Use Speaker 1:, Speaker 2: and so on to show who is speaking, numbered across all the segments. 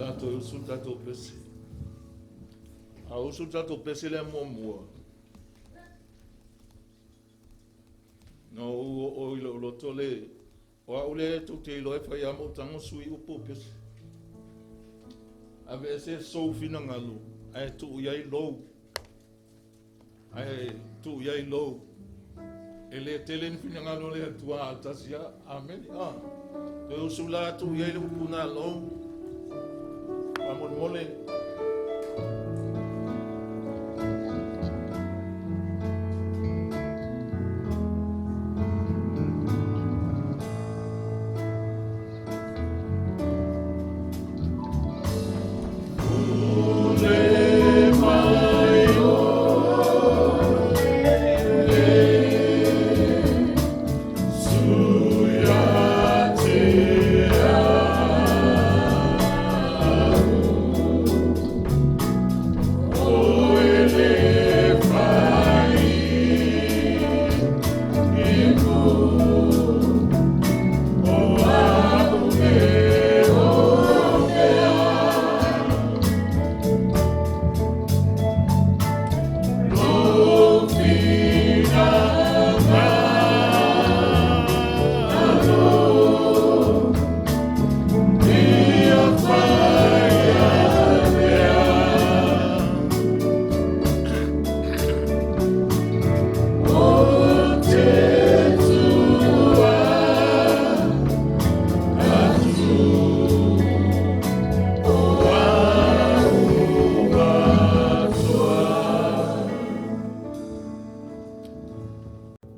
Speaker 1: Le a toe usu le tatou pese. A usu le tatou pese lea muamua, na ou oo i lou loto le, o au lea tou te iloa e fai lava ma ou tago sui upu o pese. Aveese sou finagalo ae tuu i ai lou. Ae tuu i ai lou. E le tele ni finagalo o le Atua a o le tasi lava. Amene. Ah. Toe usu la tuu i ai le upu na lou. Faamolemole.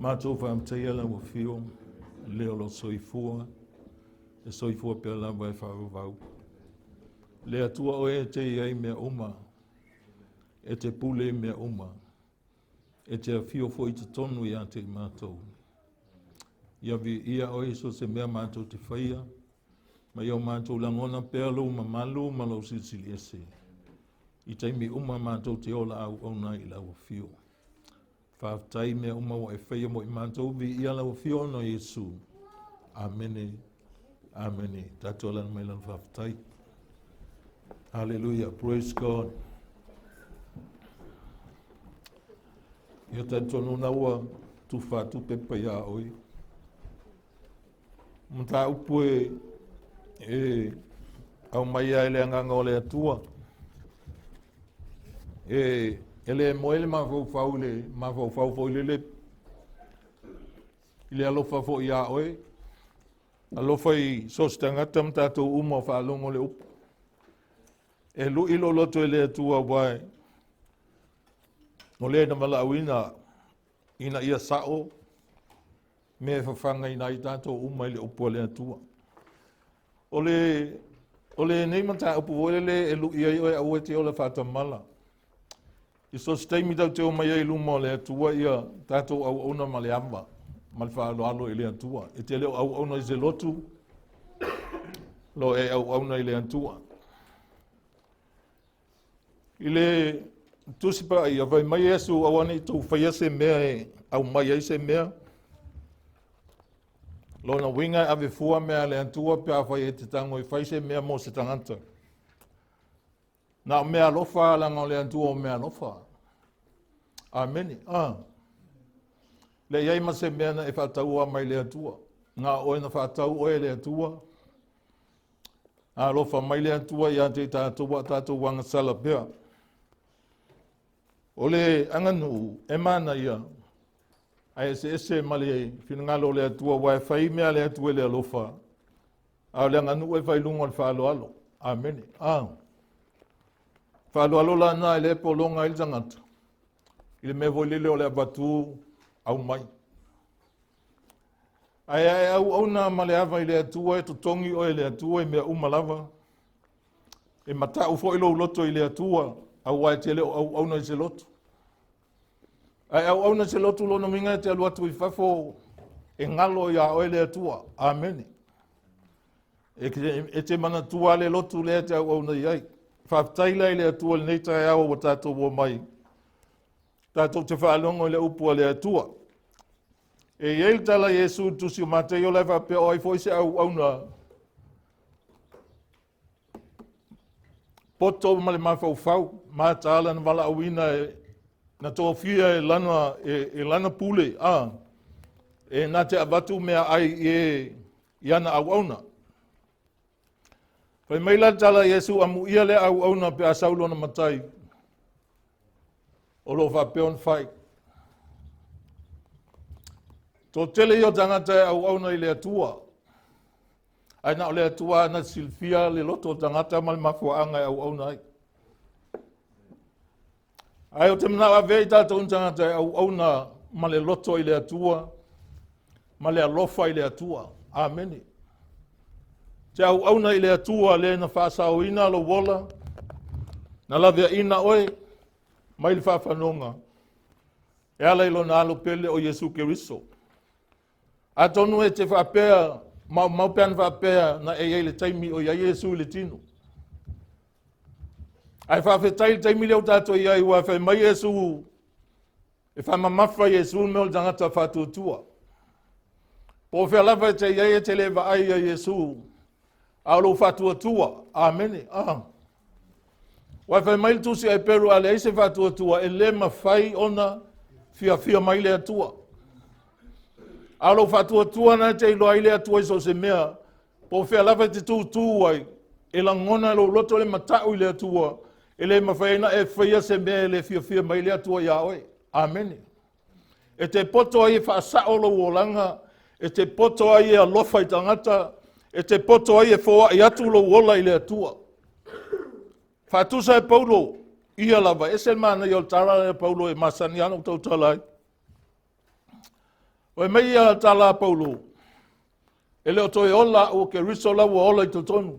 Speaker 1: Matou faamataia lau afio le o lo soifua e soifua pea lava e faavavau. Le Atua oe e te i ai mea uma, e te pule i mea uma, E te afio foi i totonu ia te i matou. Ia viia oe i so o se mea matou te faia, ma ia o matou lagona pea lou mamalu ma lou silisili ese, i taimi uma matou te ola auauna ai i lau afio. Faafetai i mea uma ua e faia mo i matou, viia lau afio ona o Iesu. Amene. Amene. Tatou alala mai lana faafetai. Hallelujah. Praise God. Ia talitonu na ua tufa atu pepa iā oe. Mataupu e, e aumai ai le agaga o le Atua. E, e le moe le mafaufau i le mafaufau foi lele i le alofa foi iā oe. Alofa i so o se tagata ma tatou uma o faalogo le upu. E lui lou loto i le Atua aua e o le na valaauina ina ia sao mea e fafagaina ai tatou uma i le upu a le Atua. O le o lenei mataupu foi lele e lui ai oe aua e te ola faatamala. I so o se taimi tatou te omai ai i luma o le Atua ia tatou auauna ma le ava ma le faaaloalo i le Atua. E te le o auauna i se lotu, lo e auauna i le Atua. I le Tusi Paia, fai mai Iesu, aua ne i tou faia se mea e aumai ai se mea. Lona uiga e ave fua mea a le Atua pe afai e te tago e fai se mea mo se tagata. Na o mea alofa leaga o le Atua o mea alofa. Amene. Ah. Le i ai ma se mea na e faataua mai le Atua. Na oe na faatau oe e le Atua. Alofa mai le Atua ia te i tatou a tatou agasala pea. O le aganuu e manaia ae eseese ma le finagalo o le Atua aua e fai mea a le Atua i le alofa a o le aganuu e fai i luga o le faaaloalo. Amene. Ah. Faaaloalo la na e le pologa ai le tagata i le mea foi lele o le avatu aumai. Ae a e auauna ma le ava i le Atua e totogi oe e le Atua i mea uma lava. E matau foi lou loto i le Atua, aua e te le o auauna i se lotu. Ae auauna i se lotu lona uiga e te alu atu i fafo e galo iā oe le Atua. Amene. E te, e te manatua le lotu lea e te auauna i ai. Faafetai la i le Atua i lenei taeao ua tatou omai. Tatou te faalogo i le upu a le Atua. E i ai le tala a Iesu i le tusi o Mateio la e faapea o ai foi se auauna poto ma le mafaufau, mataala na valaauina e na tofia e lana, e lana pule, a, e na te avatu meaai i e i ana auauna. Fai mai la le tala a Iesu, amuia le auauna pe a sau lona matai, o lo o faapea ona fai. Toatele ia o tagata e auauna i le Atua, ae na o le Atua na silafia le loto o tagata ma le mafuaaga e auauna ai. Ae ou te manao avea i tatou ni tagata e auauna ma le loto i le Atua, ma le alofa i le Atua. Amene. Te auauna i le Atua le na faasaoina lou ola, na laveaina oe mai le faafanoga, e ala i lona alo pele o Iesu Keriso. Atonu e te faapea, maumau pe ana faapea na e i ai le taimi o i ai Iesu i le tino. Ae faafetai le taimi lea ua tatou i ai, ua fai mai Iesu, e faamamafa Iesu le mea o le tagata faatuatua. Po o fea lava e te i ai e te le vaai ia Iesu, a o lou faatuatua. Amene. Ah. Ua fai mai le tusi a Eperu, a leai se faatuatua, e le mafai ona fiafia mai le Atua. A o lou faatuatua na e te iloa ai le Atua i so o se mea, po o fea lava e te tūtū ai, e lagona e lou loto le matau i le Atua, e le mafai ai na e faia se mea e le fiafia mai le Atua iā oe. Amene. E te poto ai e faasao lou olaga, e te poto ai e alofa i tagata, e te poto ai e foai atu lou ola i le Atua. Faatusa e Paulo, ia lava, ese le manaia o le tala a Paulo e masani lava ona ou tautala ai. Fai mai ia tala a Paulo, e le o toe ola au o Keriso la ua ola i totonu.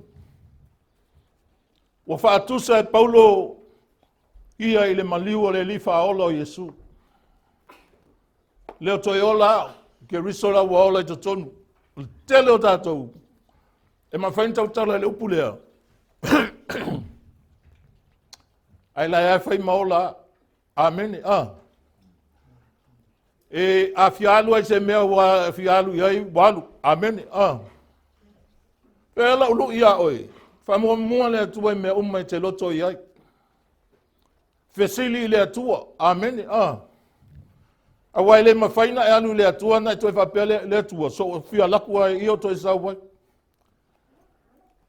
Speaker 1: Ua faatusa e Paulo ia i le maliu o le Alii Faaola o Iesu. Le o toe ola au, Keriso la ua ola i totonu. O le tele o tatou, e mafai ona tautala i le upu lea, ae la e fai ma ola. Amene. Ah. E a fia alu ai se mea ua fia alu i ai, ua alu. Amene. Ah. Pea lau lui ia oe, faamuamua le Atua i mea uma e te loto i ai. Fesili i le Atua. Amene. Ah. Aua e le mafai na e alu i le Atua na e toe faapea le Atua, so fia laku ai ia o toe sau ai.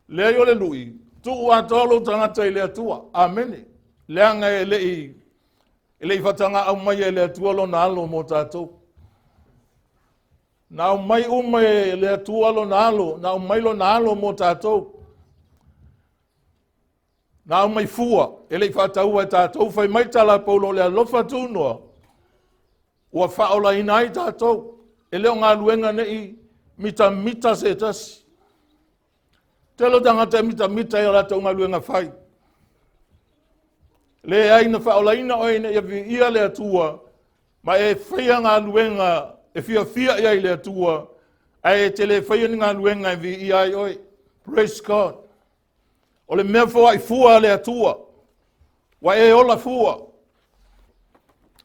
Speaker 1: Leai o le lui, tuu atoa lou tagata i le Atua. Amene. Leaga e le i fatagaau mai e le Atua lona alo mo tatou. Na aumai uma e le Atua lona alo, na aumai lona alo mo tatou. Na aumai fua, e le i faataua e tatou. Fai mai tala a Paulo, o le alofa tunoa, ua faaolaina ai tatou. E le o galuega nei mitamita se tasi. Tele o tagata e mitamita i a latou galuega fai. Leai na faaolaina oe ina ia viia le Atua, ma e faia galuega e fiafia i ai le Atua, ae e te le faia ni galuega e viia ai oe. Praise God. O le mea foai fua a le Atua, ua e ola fua.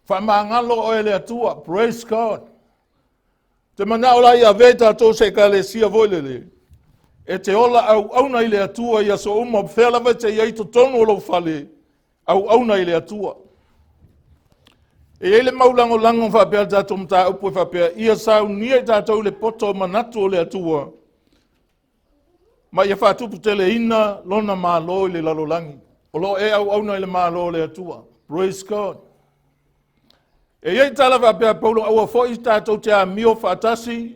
Speaker 1: Faamagalo oe le Atua. Praise God. Te manao la ia avea i tatou se ekalesia foi lele, e te ola auauna i le Atua i aso uma, fea lava e te i ai totonu o lou fale, auauna i le Atua. E i ai le mau lagolago faapea le tatou mataupu e faapea, ia saunia i tatou i le poto o manatu o le Atua, ma ia faatuputeleina lona Malo i le lalolagi. O lo o e auauna i le Malo o le Atua. Praise God. E i ai tala faapea Paulo, aua foi tatou te amio faatasi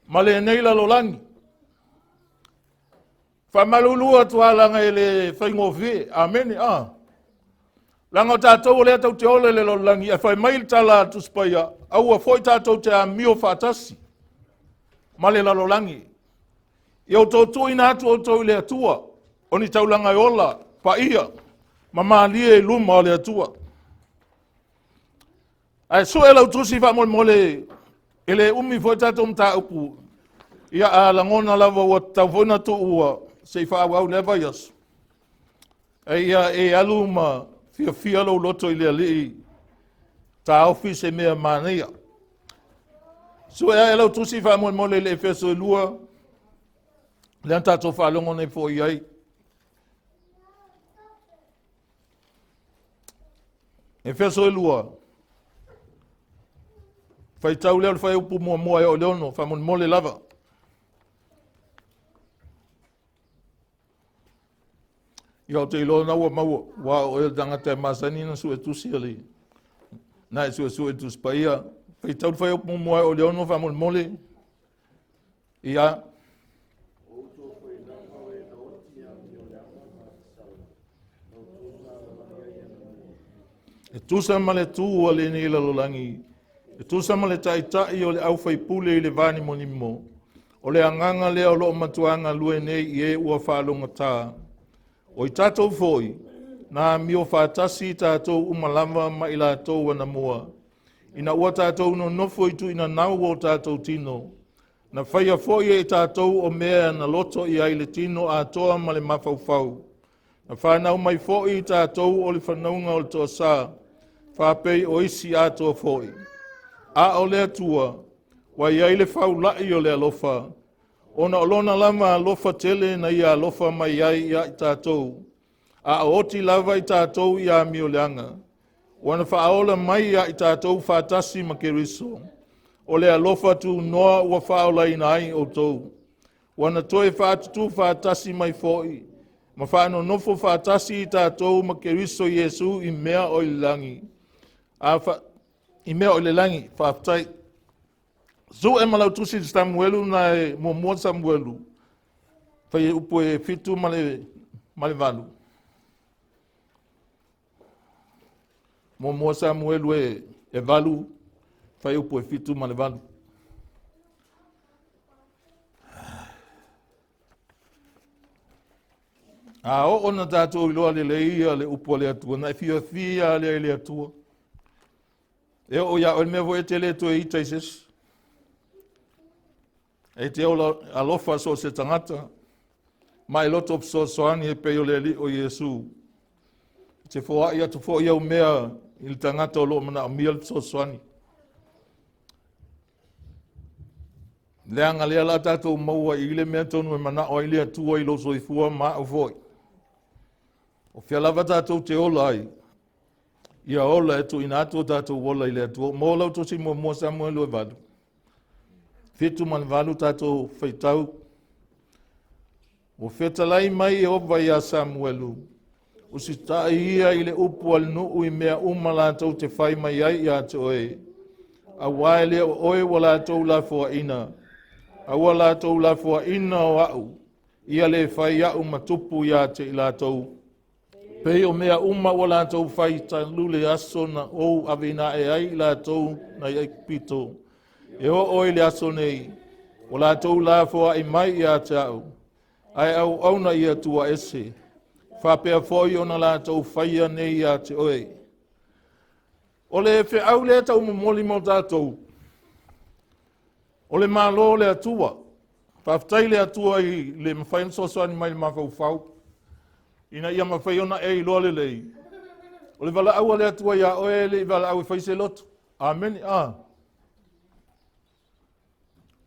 Speaker 1: ma lenei lalolagi. Faamalulu atu a laga e le faigofie. Amene. Ah. Laga o tatou o lea tau te ola i le lalolagi, ae fai mai le tala a Tusi Paia, aua foi tatou te amio faatasi ma le lalolagi. Ia outou tuuina atu outou i le Atua, o ni taulaga e ola, paia, ma malie i luma o le Atua. Ae sue lau tusi faamolemole, e le umi foi tatou mataupu, ia a lagona lava ua tatau foi na tuu ua se i faaauau lea vaiaso. Ae ia e alu ma fiafia lou loto i le Alii, taofi se mea manaia. Sue ae lau tusi faamolemole i le Efeso e 2, lea na tatou faalogo nei foi i ai. Efeso e 2. Faitau lea o le fuaiupu 1 e oo i le 6, faamolemole lava. Ia ou te iloa na ua maua, ua o oe o le tagata e masani ona suetusi a le na e suesue i le Tusi Paia. Faitau le fuaiupu 1 e oo i le 6, faamolemole. Ia. E tusa ma le tu a lenei lalolagi, e tusa ma le taitai o le aufaipule i le vanimonimo, o le agaga lea o lo o matua galue nei i e ua faalogotā. O i tatou foi, na amio faatasi i tatou uma lava ma i latou anamua, ina ua tatou nonofo i tuuinanau o tatou tino, na faia foi e i tatou o mea na loto i ai le tino atoa ma le mafaufau. Na fanau mai foi i tatou o le fanauga o le toasā, faapei o isi atoa foi. A o le Atua, ua i ai le faula'i o le alofa, ona o lona lava alofa tele na ia alofa mai ai ia i tatou, a o oti lava i tatou i amioleaga, ua na faaola mai ia i tatou faatasi ma Keriso. O le alofa tunoa ua faaolaina ai outou. Ua na toe faatutū faatasi mai foi, ma faanonofo faatasi i tatou ma Keriso Iesu i mea o i le lagi. I mea o i le lagi, faafetai. Sue ma lau tusi i Samuelu na e 1 Samuelu, fuaiupu e 7 ma le 8. 1 Samuelu e 8, fuaiupu e 7 ma le 8. A oo na tatou iloa lelei ia le upu a le Atua, na e fiafia lea i le Atua. E oo ia oe le mea foi e te le toe ita i se isi. E te ola alofa so o se tagata, ma e loto fesoasoani e pei o le Alii o Iesu. E te foai atu foi au mea i le tagata o lo o manaomia le fesoasoani. Leaga lea la tatou maua i le mea tonu e manao ai le Atua i lou soifua ma au foi. O fea lava tatou te ola ai, ia ola e tuuina atu o tatou ola i le Atua. Mo lau tusi 1 Samuelu e 8, 7 ma le 8 tatou faitau. Ua fetalai mai Ieova ia Samuelu, usitai ia i le upu a le nuu i mea uma latou te fai mai ai ia te oe, auā e le o oe ua latou lafoaina, a ua latou lafoaina o a'u, ia le fai a'u ma tupu ia te i latou. Pei o mea uma ua latou fai talu le aso na ou aveina ae ai i latou nai Aikupito, e oo i le aso nei, ua latou lafoai mai ia te a'u, ae auauna i Atua ese, faapea foi ona latou faia nei ia te oe. O le feau lea taumomoli mo tatou, o le Malo o le Atua. Faafetai le Atua i le mafai ona fesoasoani mai i le mafaufau, ina ia mafai ona e iloa lelei. O le valaau a le Atua ia oe e le i valaau e fai se lotu. Amene.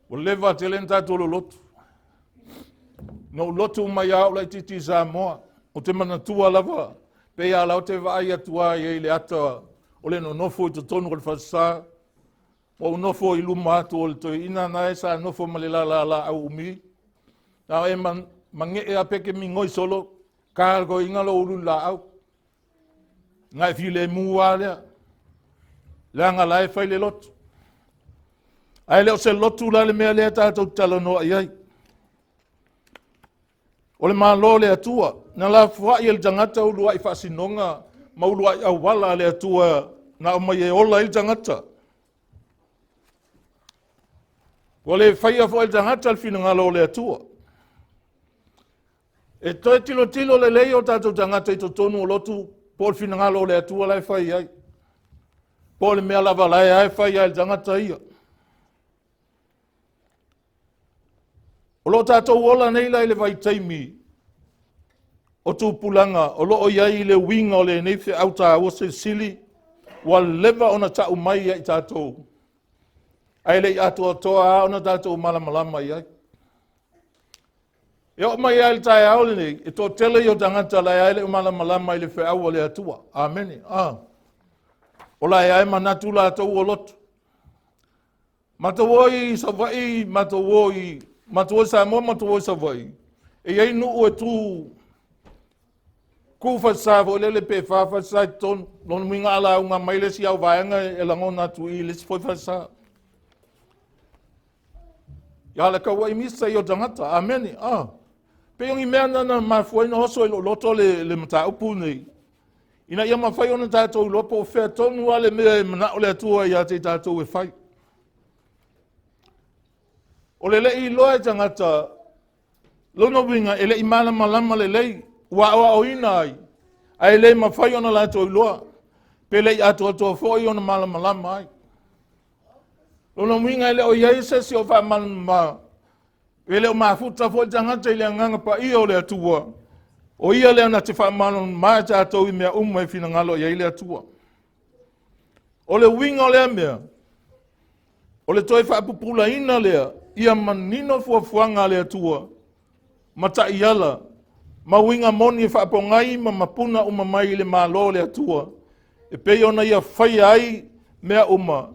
Speaker 1: Ua leva tele na tatou lolotu. Na ou lotu mai au laitiiti i Samoa. O te manatua lava, pe ia lau te vaai atu ai i le ata o le nonofo i totonu o le falesa. Ua ou nofo i luma atu o le toeaina na e sa nofo ma le lala au umi. Na e mangee a peke migoi solo, ka toeaina lo ulu laau. Ngai file mua lea. Leaga la e fai le lotu. Ae le o se lotu la le mea lea tatou te talanoa i ai. O le Malo o le Atua, na lafoai e le tagata uluai faasinoga ma uluai auala a le Atua na aumai e ola ai le tagata. Ua le faia foi e le tagata le finagalo o le Atua. E toe tilotilo lelei o tatou tagata i totonu o lotu po o le finagalo o le Atua la e fai ai. Po o le mea lava la e fai ai le tagata ia. O lo o tatou ola nei la i le vaitaimi o tupulaga o lo o i ai le uiga o lenei feau taua silisili ua leva ona ta'u mai ia i tatou, ae le i atoatoa lava ona tatou malamalama i ai. E oo mai lava i le taeao lenei, e toatele ia o tagata la e le o malamalama i le feau a le Atua. Amene. O la e ae manatu latou ua lotu. Matou o i Savaii, matou o i matou o i Samoa, matou o i Savaii. E i ai nuu e tu tu falesa foi lele pe fa falesa i totonu. Lona uiga a lauga mai le isi au vaega e lagona atu i le isi foi falesa. Ia le tauai misa i o tagata. Amene. Ah. Pei o ni mea na na mafua ai ona oso i lou loto le mataupu lenei, ina ia mafai ona tatou iloa po o fea tonu lava le mea e manao le Atua ia te i tatou e fai. O le le i iloa e tagata, lona uiga e le i malamalama lelei, ua aoaoina ai, ae le mafai ona latou iloa, pe le i atoatoa foi ona malamalama ai. Lona uiga e le o i ai se isi o faamalamalama. E le o mafuta foi le tagata i le agaga paia o le Atua, o ia lea na te faamalamalama i tatou i mea uma e finagalo i ai le Atua. O le uiga o lea mea, o le toe faapupulaina lea, ia manino fuafuaga a le Atua ma taiala ma uiga moni e faapogai ma mapuna uma mai i le Malo o le Atua, e pei ona ia faia ai mea uma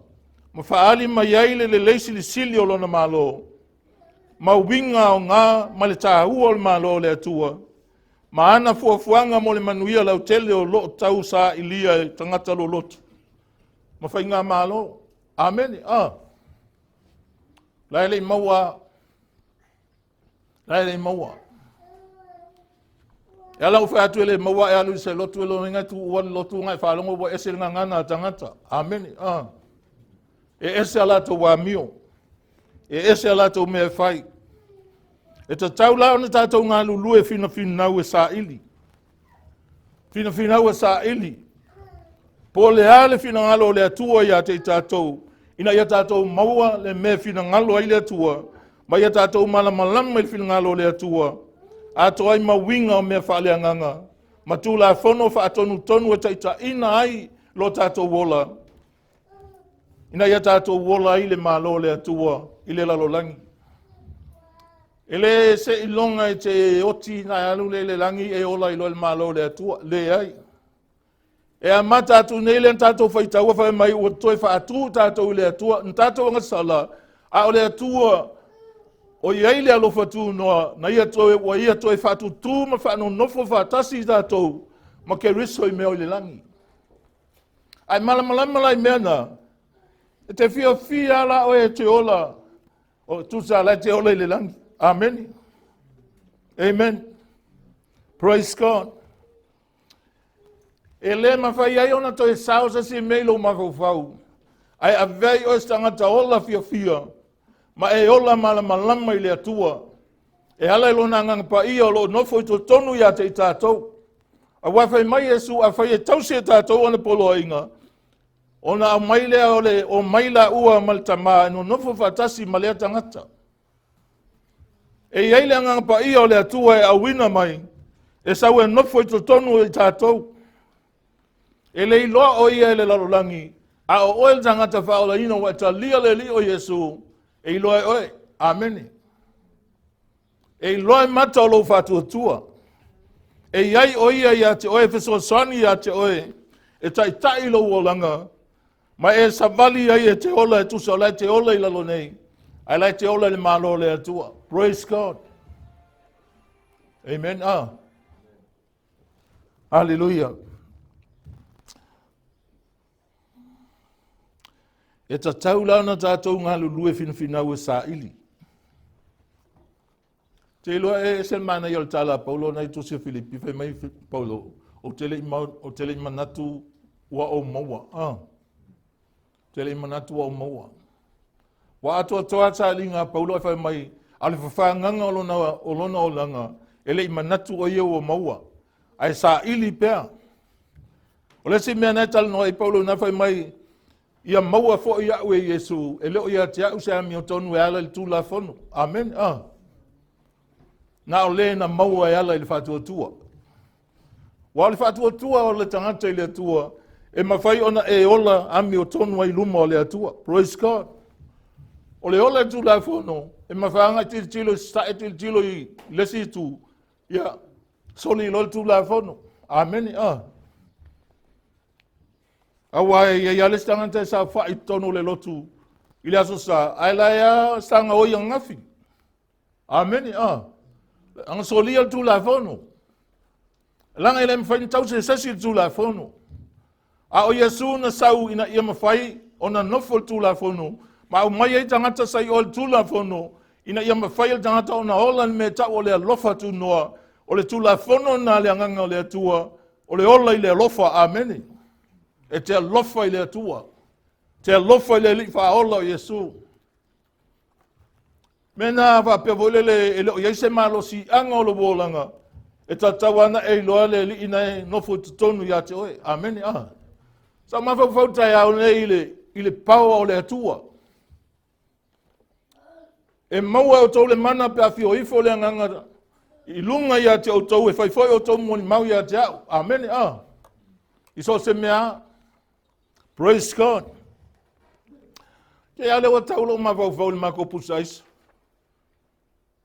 Speaker 1: ma faaali mai ai le lelei silisili o lona Malo, ma uiga aoga ma le taua o le Malo o le Atua, ma ana fuafuaga mo le manuia lautele o lo o tau sailia e tagata loloto ma faigamalo. Amene. Ah. La e le i maua, la e le i maua. E ala ou fai atu e le maua e alu i se lotu e lona uiga e tuua le lotu na e faalogo ua ese le gagana a tagata. Amene. Ah. E ese a latou amio. E ese a latou mea e fai. E tatau la ona tatou galulue finafinau e saili. Finafinau e saili. Po o le a le finagalo o le Atua ia te i tatou, ina ia tatou maua le mea e finagalo ai le Atua, ma ia tatou malamalama i le finagalo o le Atua, atoa ai ma uiga o mea faaleagaga, ma Tulafono faatonutonu e taitaiina ai lo tatou ola, ina ia tatou ola ai le Malo o le Atua i le lalolagi. E le seiloga e te oti na alu le i le lagi e ola ai loa le Malo o le Atua. Leai. E amata atu nei lea na tatou faitaua fai mai ua toe faatu tatou i le Atua, na tatou agasala, a o le Atua o i ai le alofa tunoa, na ia toe, ua ia toe faatutū ma faanonofo faatasi i tatou ma Keriso i mea o i le lagi. Ae malamalama la i mea na, e te fiafia la oe e te ola, o tusa la e te ola i le lagi. Amene. Amen. Praise God. E le mafai ai ona toe sao se isi mea i lou mafaufau, ae avea ai oe se tagata ola fiafia, ma e ola malamalama i le Atua, e ala i lona agaga paia o lo o nofo i totonu ia te i tatou. Aua fai mai Iesu, afai e tausi e tatou ana poloaiga, ona aumai lea o le omai laua ma le Tama e nonofo faatasi ma lea tagata. E i ai le agaga paia o le Atua e auina mai, e sau e nofo i totonu o i tatou. E le iloa o ia e le lalolagi, a o oe le tagata faaolaina ua e talia le Alii o Iesu, e iloa e oe. Amene. E iloa e mata o lou faatuatua. E i ai o ia ia te oe, e fesoasoani ia te oe, e taitai lou olaga, ma e savali ai e te ola e tusa o la e te ola i lalo nei, ae la e te ola i le Malo o le Atua. Praise God. Amen. Ah. Hallelujah. E tatau la ona tatou galulue finafinau e saili. Te iloa e ese le manaia o le tala a Paulo na i tusi o Filipi, fai mai Paulo, ou te le i manatu ua ou maua. Ah. Te le i manatu ua ou maua. Ua atoatoa sailiga a Paulo e fai mai, a o le fafagaga o lona olaga, e le i manatu o ia ua maua, ae saili pea. O le isi mea na e talanoa ai Paulo na fai mai, ia maua foi au e Iesu, e le o ia te au se amiotonu e ala i le Tulafono. Amen. Ah. Na o le na maua e ala i le faatuatua. Ua o le faatuatua o le tagata i le Atua, e mafai ona e ola amiotonu ai i luma o le Atua. Praise God. O le ola i le Tulafono, e mafai ona e tilotilo i sasae, tilotilo i le isi itu, ia, soli loa le Tulafono. Amene. Ah. Aua e i ai lava le isi tagata e saofai i totonu o le lotu i le Aso Sa, ae la e a saga oi ananafi. Amene, a. Ana solia le Tulafono. Leaga e le mafai ona tausi e se isi le Tulafono. A o Iesu na sau ina ia mafai ona nofo le Tulafono, ma aumai ai tagata sa i o i le Tulafono, ina ia mafai e le tagata ona ola le mea e tau o le alofa tunoa. O le Tulafono lena a le Agaga o le Atua, o le ola i le alofa. Amene. E te alofa i le Atua, te alofa i le Alii Faaola o Iesu. Mea na faapea foi lele e le o i ai se malosiaga o lou olaga, e tatau lava ona e iloa le Alii na e nofo i totonu ia te oe. Amene. A. Sa mafaufau taeao nei i le paoa o le Atua. E maua e outou le mana pe a fio ifo le Agaga i luga ia te outou, e fai foi outou molimau ia te au. Amene. A. I so o se mea. Praise God. Ke ale ua tau lou mafaufau i le matou pusa aisa.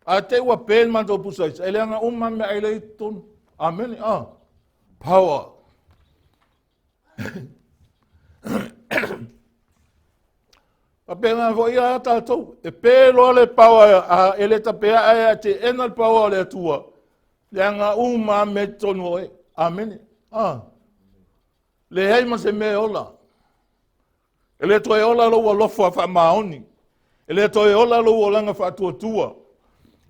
Speaker 1: A te ua pe le matou pusa aisa, e leaga uma mea ai lea i totonu. Amene. A. Power. Faapena foi a tatou, e pe loa le paoa a e le tapea ae a teena le paoa o le Atua, leaga uma a mea i totonu o oe. Amene. Ah. Leai ma se mea e ola. E le toe ola lou alofa faamaoni. E le toe ola lou olaga faatuatua.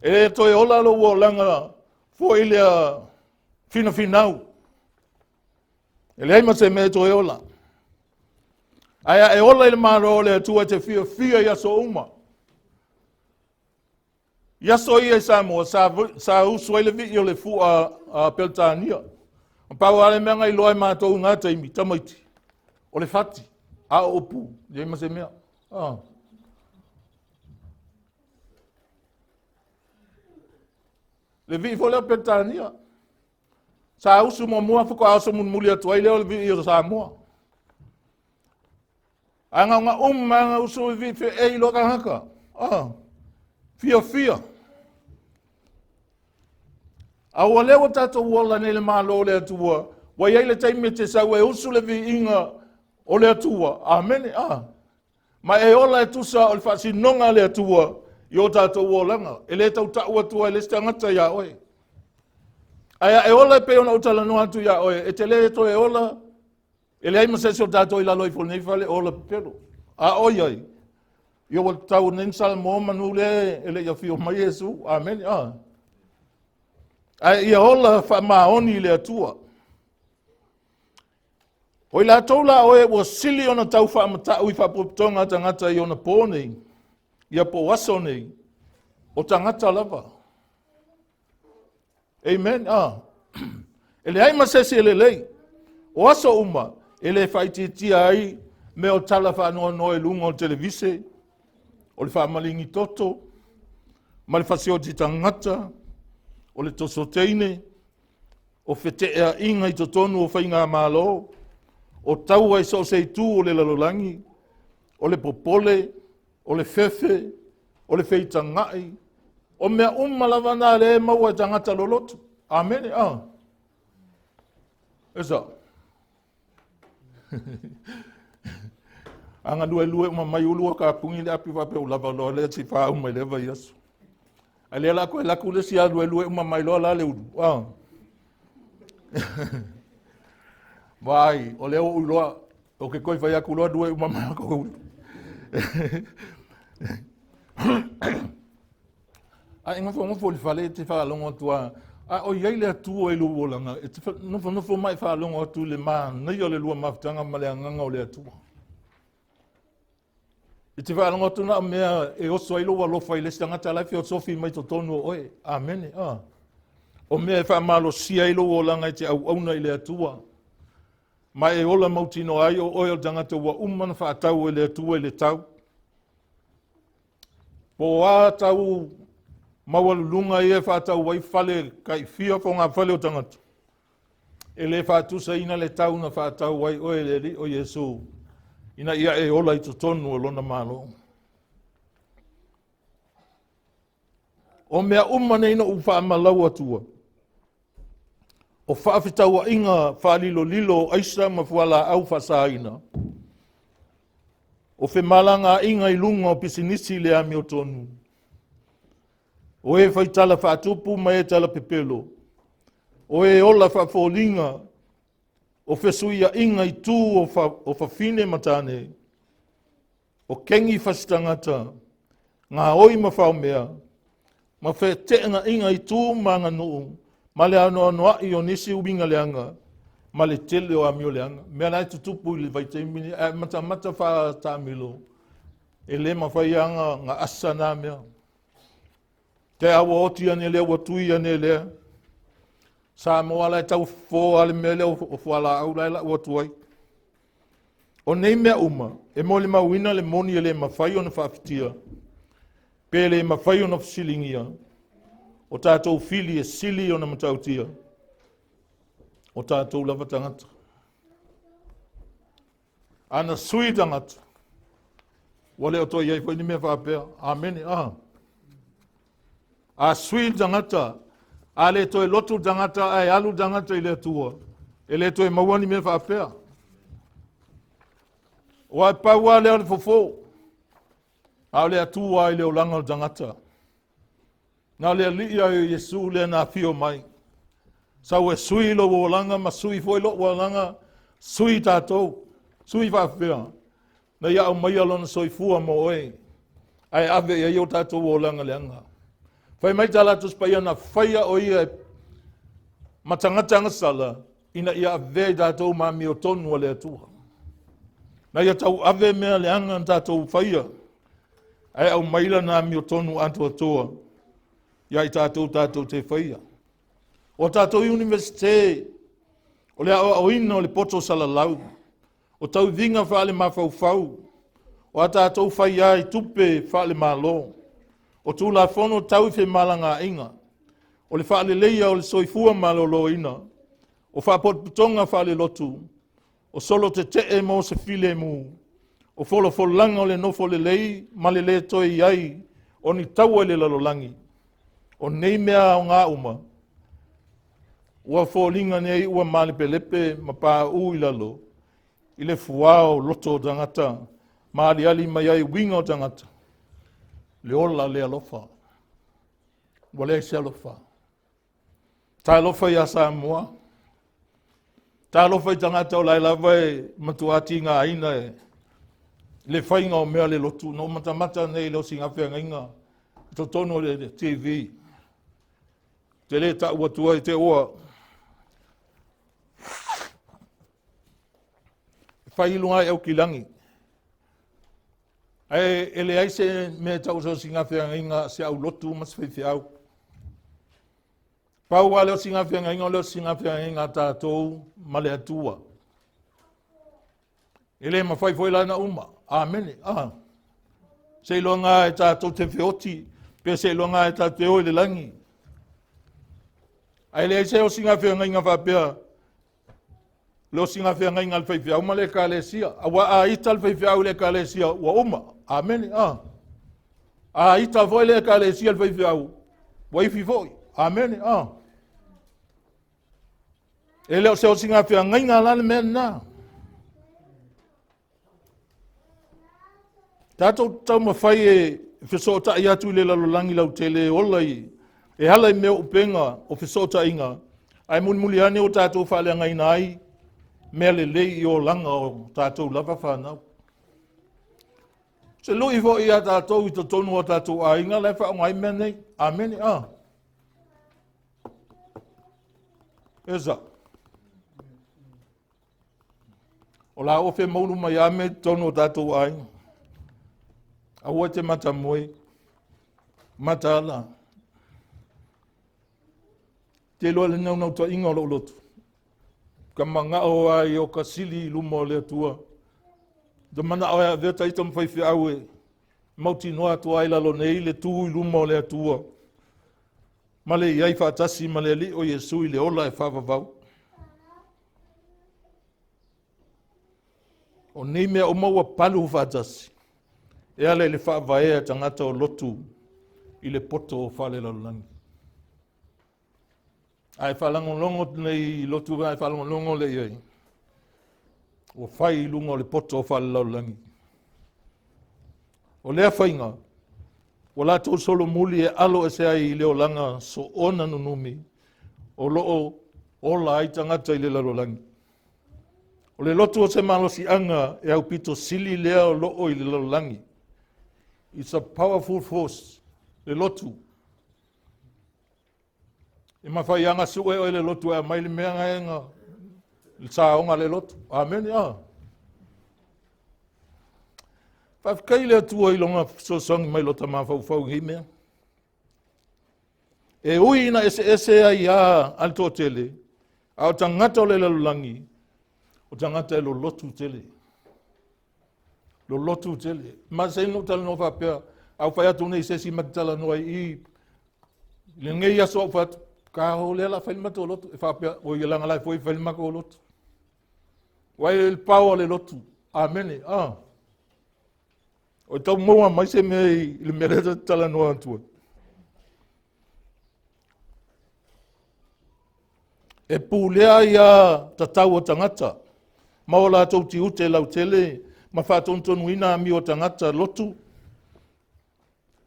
Speaker 1: E le toe ola lou olaga foi lea finafinau. E leai ma se mea e toe ola. Ae a e ola i le Malo o le Atua e te fiafia i aso uma. I aso ia i Samoa, sa usu ai le vii o le fua a Peretania. Na pau lava le mea na iloa e matou i na taimi, tamaiti, o le fati, a o upu, leai ma se mea. Ah. Le vii foi lea o Peretania. Sa usu muamua faatoa oso mulimuli atu ai lea o le vii o Samoa. Ae na ona uma na usu i vii feei loa tagata. Ah, fiafia. A ua lea ua tatou ola nei le Malo o le Atua, ua i ai le taimi e te sau e usu le viiga o le Atua. Amene. Ah. Ma e ola e tusa o le faasinoga a le Atua i o tatou olaga. E le tautau atu ai le isi tagata iā oe. Ae a e ola e pei ona ou talanoa atu iā oe, e te le toe ola, e leai ma se isi o tatou i lalo ifo o lenei fale ola pepelo. A o iai, ia ua tatau nei na Samoa manu lea e le i afio mai Iesu. Amene. Ah. Ae ia ola faamaoni i le Atua. O i latou la oe ua sili ona tau faamata'u i faapotopotoga a tagata i ona po nei, ia po o aso nei, o tagata lava. Amen. Ah. E leai ma se isi e lelei. O aso uma, e le faaitiitia ai mea o tala faanoanoa i luga o le televise, o le faamaligi toto, ma le fasioti tagata, o le toso teine, o feteeaiga i totonu o faigamalo, o taua i so o se itu o le lalolagi, o le popole, o le fefe, o le feitaga'i, o mea uma lava na lea e maua e tagata loloto. Amene. Ah. E sao. Aga luelue uma mai ulu o kapuni le api faapea ua lava loa lea si faauma i lea vaiaso. A lea la koe laku le si aluelue uma mai loa la le ulu. Ah. Vai, o lea ua iloa, o ke koe fai aku loa lue uma mai ko ulu. A e nofonofo i le fale e te faalogo atu a, a o i ai le Atua i lou olaga, e te nofonofo ma e faalogo atu i le manaia o le lua mafutaga ma le agaga o le Atua. E te faalogo atu na o mea e oso ai lou alofa i le isi tagata la e feosofi mai totonu o oe. Amene. Ah. O mea e faamalosia ai lou olaga e te auauna i le Atua. Ma e ola mautinoa ai o oe o le tagata ua uma na faatau e le Atua i le tau. Po o a tau maualuluga ia e faatau ai fale taifia fogafale o tagata, e le faatusaina le tau na faatau ai oe e le Alii o Iesu, ina ia e ola i totonu o lona Malo. O mea uma nei na ou faamalau atua, O faafetauaiga faalilolilo o aisa ma fualaau faasaina. O femalagaaiga i luga o pisinisi le amiotonu. O e faitala faatupu ma e talapepelo. O e ola faafoliga o fesuiaiga i tu o fafine ma tane, o kegi fasitagata, gaoi ma faomea, ma feteenaiga i tu ma aganuu, ma le anoanoai o nisi uiga leaga, ma le tele o amio leaga. Mea la e tutupu i le vaitaimi lenei, a e matamata faataamilo, e le mafai lava ona asa na mea. Te a ua oti ane lea, ua tui ane lea. Samoa la e tau fofo lava le mea lea o fualaau la e lau atu ai. O nei mea uma, e molimauina le moni e le mafai ona faafitia, pe le mafai ona fesiligia, o tatou fili e sili ona matautia, o tatou lava tagata. Ana sui tagata, ua le o toe i ai foi ni mea faapea. Amene. Ah. A sui le tagata, a le toe lotu le tagata ae alu le tagata i le Atua, e le toe maua ni mea faapea. Ua pau lava lea o le fofo, a o le Atua i le olaga o le tagata. Na o le Alii a Iesu lea na afio mai. Sau e sui lou olaga ma sui foi lou olaga, sui tatou, sui faapea. Na ia aumaia lona soifua mo oe, ae ave i ai o tatou olaga leaga. Fai mai tala Tusi Paia na faia o ia ma tagata agasala ina ia avea i tatou ma amiotonu a le Atua. Na ia tauave mea leaga na tatou faia, ae aumai lana amiotonu atoatoa ia i tatou tatou te faia. O tatou Iunivesite, o le aoaoina o le poto salalau, o tauiviga faale-mafaufau, o a tatou faia i tupe faale-Malo, o Tulafono tau i femalagaaiga, o le faaleleia o le soifua maloloina, o faapotopotoga faalelotu, o solo tetee mo se filemu, o folafolaga o le nofo lelei ma le lē toe i ai o ni taua i le lalolagi. O nei mea aoga uma ua foliga nei ua malepelepe ma pauu i lalo i le fuao loto o tagata ma aliali mai ai uiga o tagata, le ola le alofa. Ua leai se alofa. Talofa ia Samoa, talofa i tagata o lae lava e matua tigaina e le faiga o mea le lotu. Na ou matamata nei i le osiga feagaiga i totonu o le TV. Te le tau atu ai te ua fai i luga i aukilagi. Ae e leai se mea e tau o se osiga feagaiga se aulotu ma se faifeau. Pau lava le osiga feagaiga o le osiga feagaiga a tatou ma le Atua. E le mafai foi la ona uma. Amene. Ah. Seiloga e tatou te feoti, pe seiloga e tatou te o i le lagi. Ae leai se osiga feagaiga faapea le osiga feagaiga a le faifeau ma le ekalesia. Aua a ita le faifeau i le ekalesia, ua uma. Amene. Ah. A ita foi le ekalesia i le faifeau, ua ifi foi. Amene. Ah. E le o se osiga feagaiga la le mea lena. Tatou taumafai e fesootai atu i le lalolagi lautele e ola i e ala i mea o upega o fesootaiga, ae mulimuli ane ua tatou faaleagaina ai mea lelei i olaga o tatou lava fanau. Se lui foi ia tatou i totonu o tatou aiga la e faaaoga ai mea nei. Amene. Ah. Esa. O la ua femaulu mai a mea i totonu o tatou aiga. Aua e te matamoe, mataala. Te iloa le naunautaiga o lou loto. Ka manao ai o ka sili i luma o le Atua. Te manao e avea ta ita ma faifeau e mautinoa atu ai lalo nei le tu i luma o le Atua. Ma le i ai faatasi ma le Alii o Iesu i le ola e faavavau. O nei mea uma ua palu faatasi e ala i le faavaea tagata o lotu i le poto o falelalolagi. A e faalagologo nei i lotu a e faalogologo lea i ai, ua fai i luga o le poto faalelalolagi. O lea faiga, ua latou solomuli e alo ese ai i le olaga soona nunumi o lo o ola ai tagata i le lalolagi. O le lotu o se malosiaga e aupito sili lea o lo o i le lalolagi. It's a powerful force, le lotu. E mafai lava ona sue oe e le lotu e aumai le mea na e na le saoga le lotu. Amene. Ah. Faafetai i le Atua i lona fesoasoani mai lo ta mafaufau i nei mea. E ui ina eseese aiā a le toatele, a o tagata o le lalolagi, o tagata e lolotu tele. Lolotu tele. Ma se inu talanoa faapea, a ou fai atu nei i se isi ma te talanoa i i, lenei aso au fai atu, ka o lea la fai le matou lotu. E faapea, o ia langa la e foi fai le matou lotu. Ua e le pao o le lotu. Amene. Ah. O tau maua mai se mea i le mea lea ta te talanoa atu ai. E pulea ia tatau o tagata ma o latou tiute lautele ma faatonutonuina amio o tagata lotu,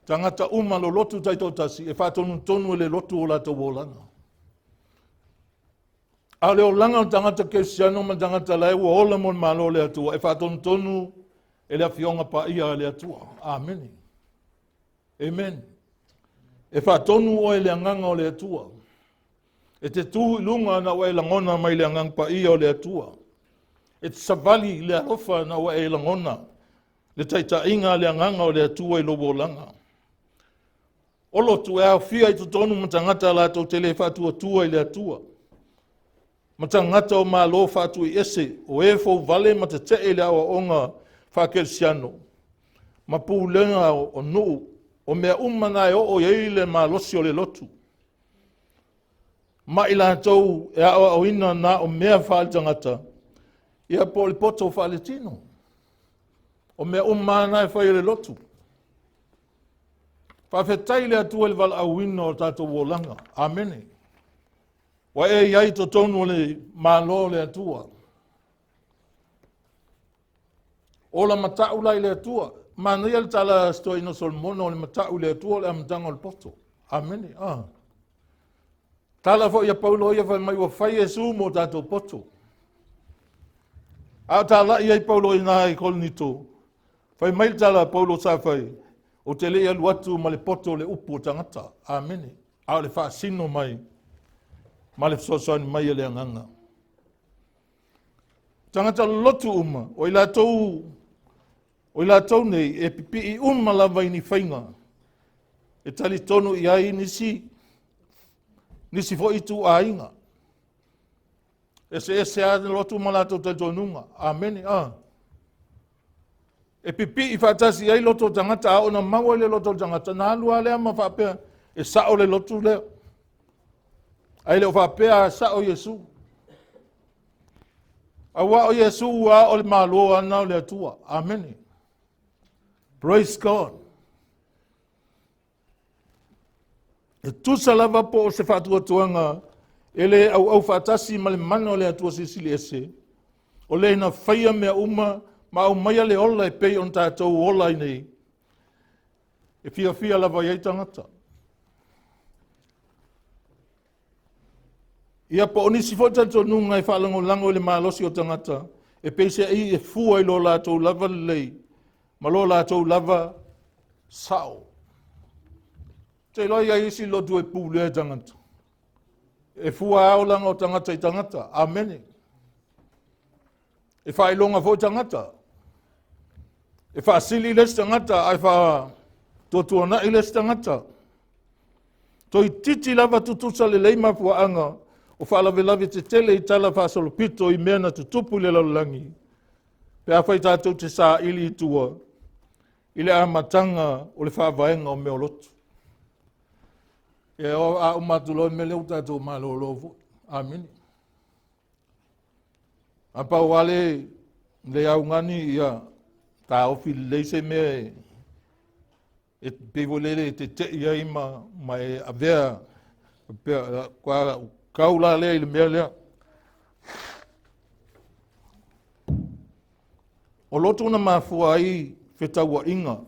Speaker 1: tagata uma lolotu taitoatasi e faatonutonu e le lotu o latou olaga. A o le olaga o le tagata kerisiano ma le tagata la e ua ola mo le Malo o le Atua e faatonutonu e le Afioga Paia a le Atua. Amene. Amen. E faatonu oe i le agaga o le Atua. E te tu i luga na ua e lagona mai le agaga paia o le Atua. E te savali i le alofa na ua e lagona le taitaiga a le agaga o le Atua i lou olaga. O lotu e aofia i totonu ma tagata latou te le faatuatua i le Atua, ma tagata o Malo faatuiese, o e fouvale ma tetee i le aoaoga faakerisiano, ma pulega o nuu, o mea uma na e oo i ai le malosi o le lotu. Ma i latou e aoaoina na o mea faaletagata, ia po o le poto faaletino. O mea uma lava na e fai e le lotu. Faafetai i le Atua i le valaauina o tatou olaga. Amene. Ua e i ai i totonu o le Malo o le Atua. Ola matau la i le Atua. Manaia le tala a si toeaina o Solomona, o le matau i le Atua o le amataga o le poto. Amene. Ah. Tala foi a Paulo ia fai mai ua fai Iesu mo tatou poto. A o talai ai Paulo i ina i Korinito, fai mai le tala a Paulo sa fai, ou te le i alu atu ma le poto o le upu o tagata. Amene. A o le faasino mai ma le fesoasoani mai e le agaga. Tagata lolotu uma, o i latou, o i latou nei e pipii uma lava i ni faiga e talitonu i ai nisi, nisi foi ituaiga. Eseese lava le lotu ma latou talitonuga. Amene. Ah. E pipii faatasi ai loto o tagata, a oo ina maua i le loto o le tagata, na alu lava lea ma faapea, e sao le lotu lea. Ae le o faapea a sao Iesu. Aua o Iesu ua o le Malo ana o le Atua. Amene. Praise God. E tusa lava po o se faatuatuaga e le auau faatasi ma le mana o le Atua Silisili Ese, o le na faia mea uma ma aumaia le ola e pei ona tatou ola ai nei, e fiafia lava i ai tagata. Ia po o nisi foi talitonuga e faalagolago i le malosi o tagata, e peiseai e fua i lo latou lava lelei ma lo latou lava sao. Te iloa i ai isi lotu e pulea e tagata. E fua lava olaga o tagata i tagata. Amene. E faailoga foi tagata. E faasili le isi tagata ae faatuatuanai le isi tagata. Toeitiiti lava tutusa lelei mafuaaga o faalavelave tetele i tala faasolopito i mea na tutupu i le lalolagi, pe afai tatou te saili i tua i le amataga o le faavaega o mea o lotu. Ia, a uma atu loa le mea lea ua tatou malolo foi. Amene. A pau lava le augani ia taofi lelei se mea e pei foi lele e tetei ai ma e avea pea, Kau la lea i le mea lea. O lotu na mafua ai fetauaiga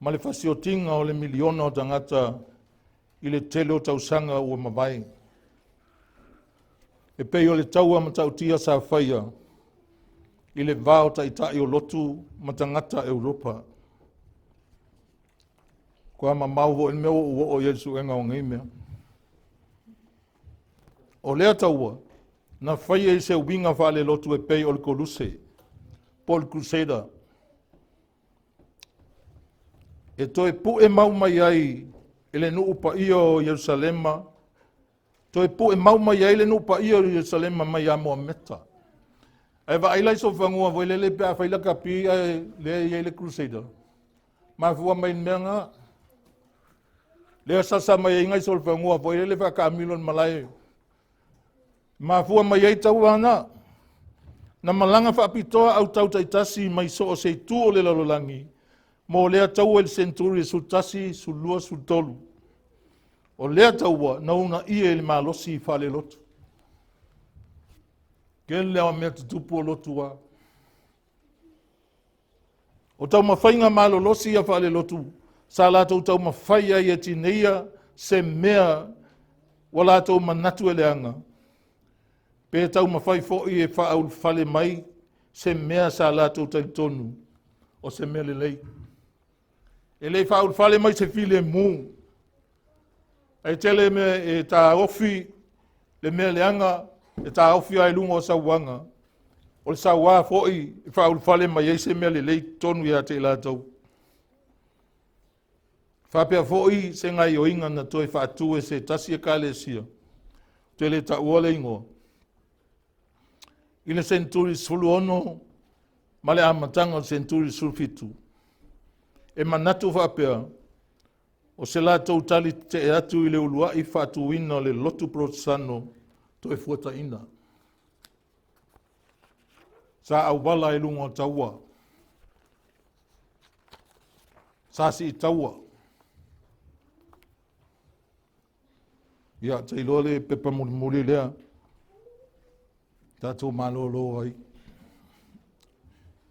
Speaker 1: ma le fasiotiga o le miliona o tagata i le tele o tausaga ua mavae. E pei o le taua matautia sa faia i le va o taitai o lotu ma tagata Europa. Kua mamao foi le mea ua ou oo i ai i le suega o nei mea. O lea taua, na faia i se uiga faalelotu e pei o le Koluse po o le Crusader, e toe pu'e mau mai ai e le nuu paia o Ierusalema, toe pu'e mau mai ai le nuu paia o Ierusalema mai ia Moameta. Ae vaai la i sofanua foi lele pe a fai lakapi ae lea e i ai le Crusader. Mafua mai le mea na. Lea sasa mai ai nai solofanua foi lele faataamilo i le malae. Mafua mai ai taua na. Na malaga faapitoa au tau taitasi mai so o se itu o le lalolagi mo lea taua i le senturi e 11, 12, 13. O lea taua na uunaia i le malosi faalelotu. Tele lava o mea tutupu o lotu a. O taumafaiga malolosi ia faalelotu sa latou taumafai ai e tineia se mea ua latou manatu e leaga, pe taumafai foi e faaulufale mai se mea sa latou talitonu o se mea lelei. E le faaulufale mai se filemu, ae tele mea e taofi le mea leaga e taofi lava i luga o sauaga. O le sauā foi e faaulufale mai ai se mea lelei i totonu ia te i latou. Faapea foi se gaoioiga na toe faatu e se tasi ekalesia, ou te le taua le igoa, i le seneturi 16 ma le amataga o le seneturi 17, e manatu faapea o se latou tali tetee atu i le uluai faatuina o le lotu Porotesano Toefuataiga. Sa auala i luga o taua, sa siitaua. Ia, te iloa le pepa mulimuli lea tatou malolo ai.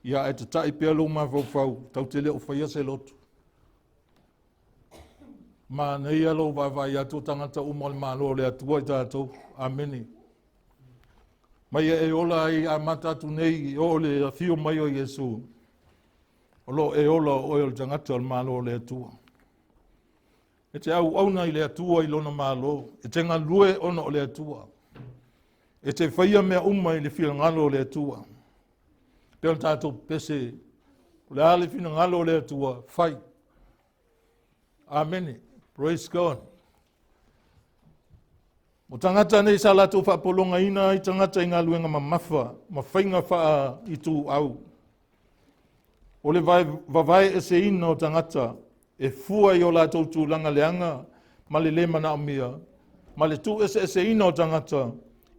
Speaker 1: Ia, ae tatai pea lou mafaufau, tatou te le o faia se lotu. Manaia lou vaavaai atu o tagata uma o le Malo o le Atua i tatou. Amene. Mai e ola ai amata atu nei e oo le afio mai o Iesu, o lo o e ola o oe o le tagata o le Malo o le Atua. E te auauna i le Atua i lona Malo, e te galue ona o le Atua. E te faia mea uma i le finagalo o le Atua. Pei o le tatou pese, o le a le finagalo o le Atua, fai. Amene. Praise God. O tagata nei sa latou faapologaina ai tagata i galuega mamafa ma faiga faaituau. O le vavae eseina o tagata e fua i o latou tulaga leaga ma le lē manaomia, ma le tuueseeseina o tagata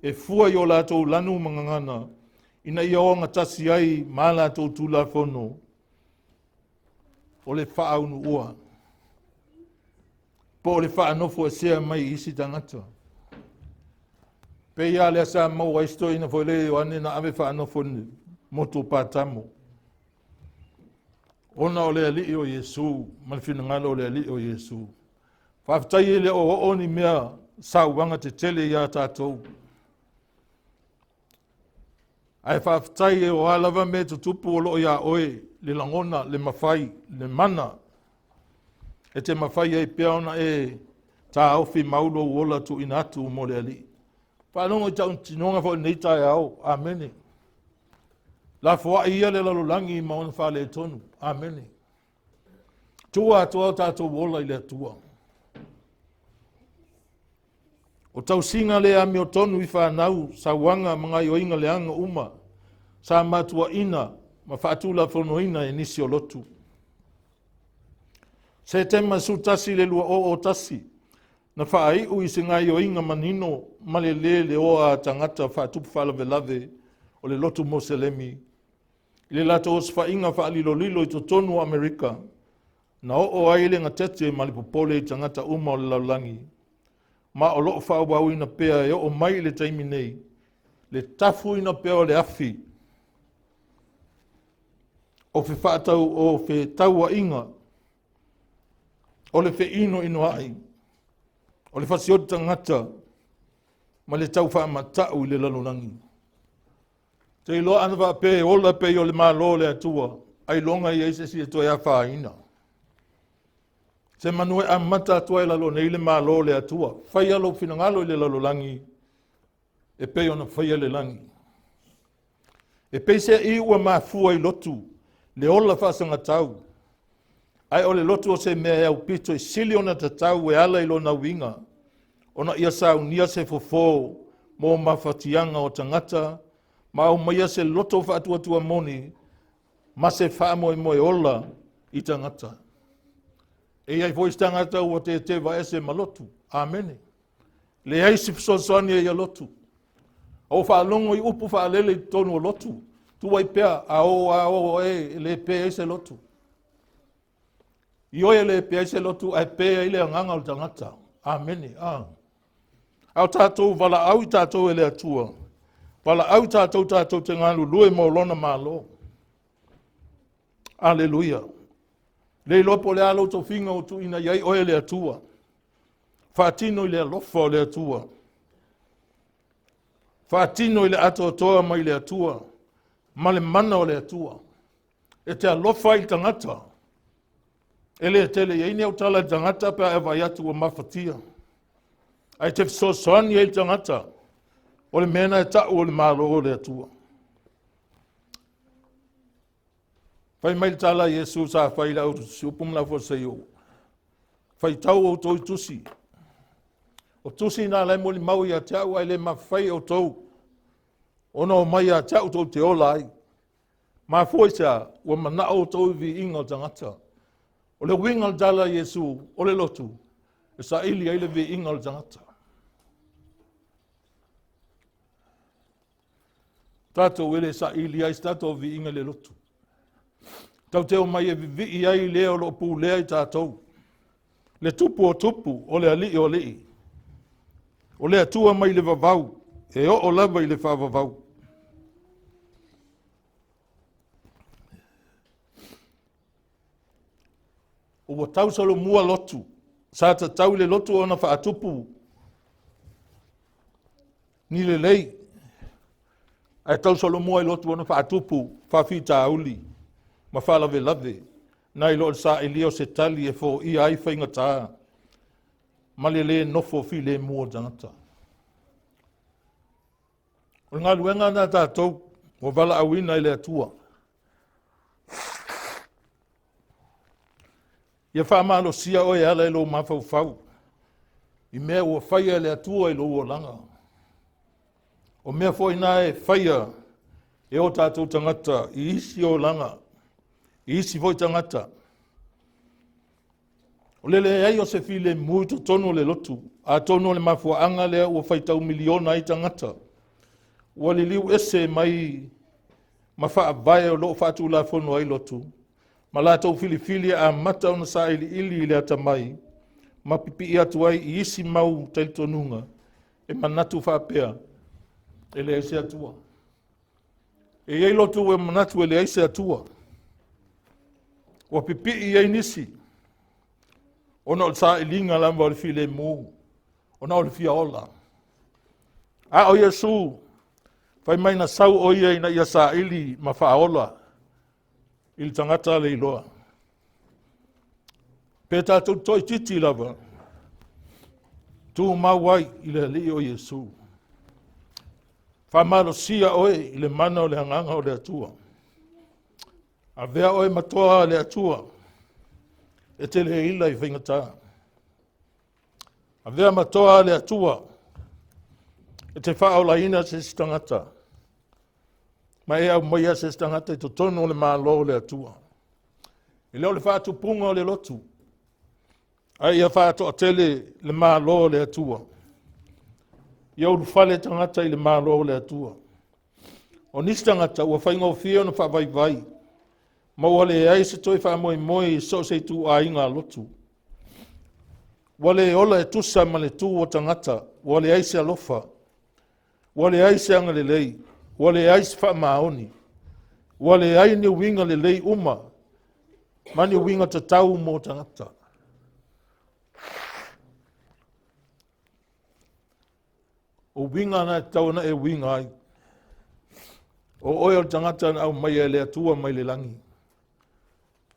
Speaker 1: e fua i o latou lanu ma gagana, ina ia ogatasi ai ma a latou tulafono o le faaunuua po o le faanofoesea mai i isi tagata. Pei lava lea sa maua ai si toeaina foi lea Ioane na ave faanofo i le motu o Patamo, ona o le Alii o Iesu ma le finagalo o le Alii o Iesu. Faafetai e le o oo ni mea sauaga tetele iā tatou. Ae faafetai e o a lava mea e tutupu o lo o iā oe le lagona, le mafai, le mana e te mafai ai pea ona e taofi mau lou ola tuuina atu mo le Alii. Faalogo i tautinoga foi i lenei taeao. Amene. Lafoai ia le lalolagi ma ona faaletonu. Amene. Tuu atoa o tatou ola i le Atua. O tausiga le amiotonu i fanau, sauaga ma gaoioiga leaga uma sa matuaina ma faatulafonoina e nisi o lotu. Setema 11 le 2001, na faaiu i se gaoioiga manino ma le lē leoa a tagata faatupu faalavelave o le lotu Moselemi i le latou osofaiga faalilolilo i totonu o Amerika, na oo ai le gatete ma le popole i tagata uma o le lalolagi. ma o lo o faaauauina pea e oo mai i le taimi nei le tafuina pea o le afi o o fetauaiga, o le feinoinoai, o le fasioti tagata ma le tau faamata'u i le lalolagi. Te iloa ana faapea e ola pei o le Malo o le Atua, ailoga e i ai se isi e toe afaina. Semanu e amata atu ai i lalo nei le Malo o le Atua. Faia lou finagalo i le lalolagi e pei ona faia le lagi. E peiseai ua mafua i lotu le ola faasagatau, ae o le lotu o se mea e aupito i sili ona tatau e ala i lona uiga, ona ia saunia se fofo mo mafatiaga o tagata, ma aumaia se loto faatuatua moni ma se faamoemoe ola i tagata. E i ai foi se tagata ua teteva ese ma lotu. Amene. Leai se fesoasoani e ia lotu. A ua faalogo i upu faalele i totonu o lotu, tuu ai pea a o a o e le pe ai se lotu. Ioe e le pe ai se lotu ae pe ai le agaga o le tagata. Amene. A o tatou valaau i tatou e le Atua, valaau i tatou tatou te galulue mo lona Malo. Aleluia. Le iloa po o le a lou tofiga ua tuuina i ai oe e le Atua. Faatino i le alofa o le Atua. Faatino i le atoatoa mai le Atua ma le mana o le Atua. E te alofa i le tagata. E le tele i ai ni autala i le tagata pe a e vaai atu ua mafatia. Ae te fesoasoani ai i le tagata. O le mea na e ta'u o le Malo o le Atua. Fai mai le tala a Iesu sa fai i le au upu ma le aufuelosai, faitau outou i tusi. O tusi na la e molimau ia te au, ae le mafai e outou ona o mai ia te au tou te ola ai. Mafua i se a? Ua manao outou i viiga o tagata. O le uiga o le tala a Iesu, o le lotu, e saili ai le viiga o le tagata. Tatou e le saili ai se tatou viiga i le lotu. Tau te omai e vivii ai le o loo pulea i tatou. Le tupu o tupu, o le alii o alii. O le Atua mai le vavau, e oo lava i le faavavau. Ua tau solomua lotu, sa tatau i le lotu ona faatupu ni lelei, ae tau solomua i lotu ona faatupu faafitauli ma faalavelave, nai lo o le sailia o se tali e foia ai faigata ma le lē nofo filemu o tagata. O le galuega lena a tatou ua valaauina e le Atua. Ia faamalosia oe e ala i lou mafaufau i mea ua faia e le Atua i lou olaga. O mea foi na e faia e o tatou tagata i isi olaga, i isi foi tagata. O le leai o se filemu i totonu o le lotu, atonu o le mafuaaga lea ua faitau miliona ai tagata. Ua liliu ese mai ma faavae o loo faatulafono ai lotu, ma latou filifili e amata ona sailiili i le atamai ma pipii atu ai i isi mau talitonuga e manatu faapea e leai se Atua. E i ai lotu e manatu e leai se Atua. Ua pipii i ai nisi ona o le sailiga lava o le filemu, ona o le fia ola. A o Iesu, fai mai na sau o ia ina ia saili ma faaola i le tagata le iloa. Pe tatou toaitiiti lava, tumau ai i le Alii o Iesu. Faamalosia oe i le mana o le agaga o le Atua. Avea oe ma toa le Atua, e te le ila i faigata. Avea ma toa le Atua, e te faaolaina se isi tagata, ma e aumaia se isi tagata i totonu o le Malo o le Atua. E le o le faatupuga o le lotu, ae ia faatoatele le Malo o le Atua. Ia ulufale tagata i le Malo o le Atua. O nisi tagata ua faigofie ona faavaivai, ma ua leai se toe faamoemoe i so o se ituaiga lotu. Ua le ola e tusa ma le tu o tagata, ua leai se alofa, ua leai se agalelei, ua leai se faamaoni, ua leai ni uiga lelei uma ma ni uiga tatau mo tagata. O uiga na e tatau ona e uiga ai. O oe o le tagata na aumaia e le Atua mai le lagi.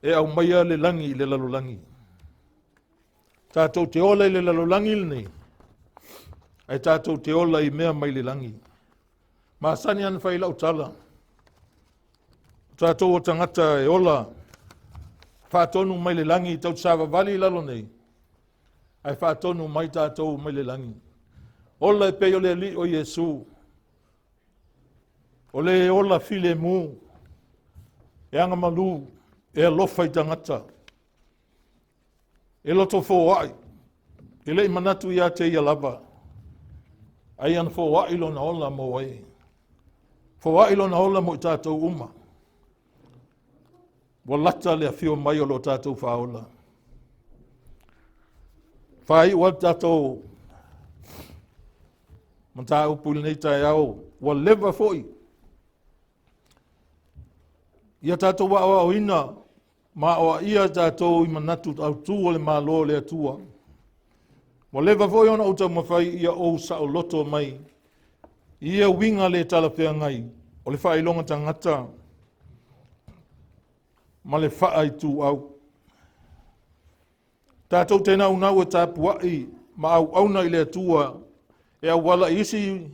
Speaker 1: E aumaia le lagi i le lalolagi. Tatou te ola i le lalolagi lenei, ae tatou te ola i mea mai le lagi. Masani ana fai lau tala, o tatou o tagata e ola faatonu mai le lagi, tau savavali i lalo nei, ae faatonu mai tatou mai le lagi. Ola e pei o le Alii o Iesu, o le ola filemu, e agamalu, e alofa i tagata, e loto foai, e le i manatu ia te ia lava, ai ana foai lona ola mo e. Foai lona ola mo i tatou uma. Ua lata le afio mai o lo tatou faaola. Faaiu ai le tatou mataupu i lenei taeao, ua leva foi ia tatou aoaoina ma aoaia tatou i manatu autū o le Malo o le Atua. Ua leva foi ona ou taumafai ia ou saoloto mai i ia uiga le talafeagai o le faailoga tagata ma le faaituau. Tatou te naunau e tapuai ma auauna i le Atua e auala i isi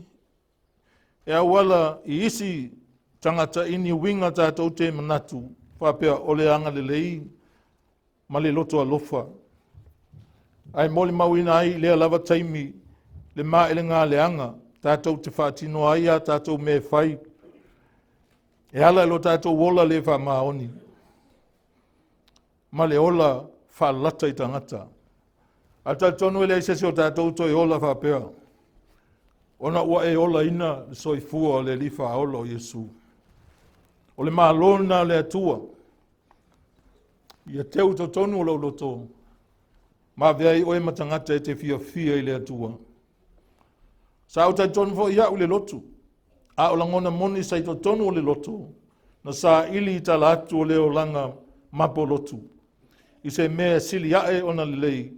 Speaker 1: e auala i isi tagata i ni uiga tatou te manatu faapea o le agalelei ma le loto alofa. Ae molimauina ai i lea lava taimi le maelegaleaga tatou te faatino ai a tatou mea e fai e ala i lo tatou ola le faamaoni ma le ola faalata i tagata. Ae talitonu e leai se isi o tatou toe ola faapea, ona ua e olaina le soifua o le Alii Faaola o Iesu. O le Malo lena o le Atua, ia teu i totonu o lou loto, ma avea ai oe ma tagata e te fiafia i le Atua. Sa ou talitonu foi au i le lotu, a o lagona moni sa i totonu o le lotu, na saili i tala atu o le olaga mapolotu, i se mea e sili ae ona lelei,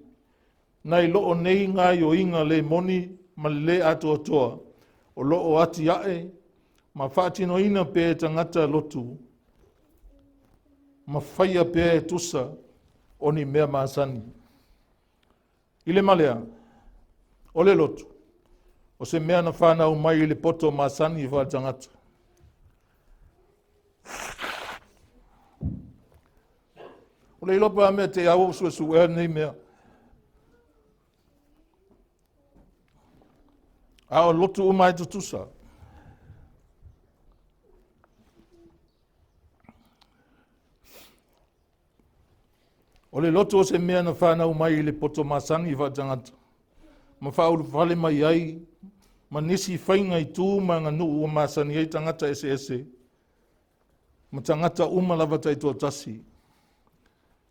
Speaker 1: nai loo nei gaoioiga le moni ma le lē atoatoa o lo o atiae ma faatinoina pea e tagata lotu ma faia pea e tusa o ni mea masani. I le malea, o le lotu, o se mea na whanau mai i le poto masani faale-tagata. O le iloa pe a mea te au o suesuea lenei mea. A o lotu uma e tutusa. O le lotu o se mea na whanau mai i le poto masani faale-tagata, ma faaulufale mai ai ma nisi faiga i tu ma aganuu ua masani ai tagata eseese ma tagata uma lava taitoatasi.